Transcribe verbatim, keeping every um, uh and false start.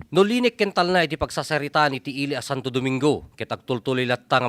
No linek ken talna iti pagsasaritaan iti ili a Santo Domingo, ket agtultuloy latta nga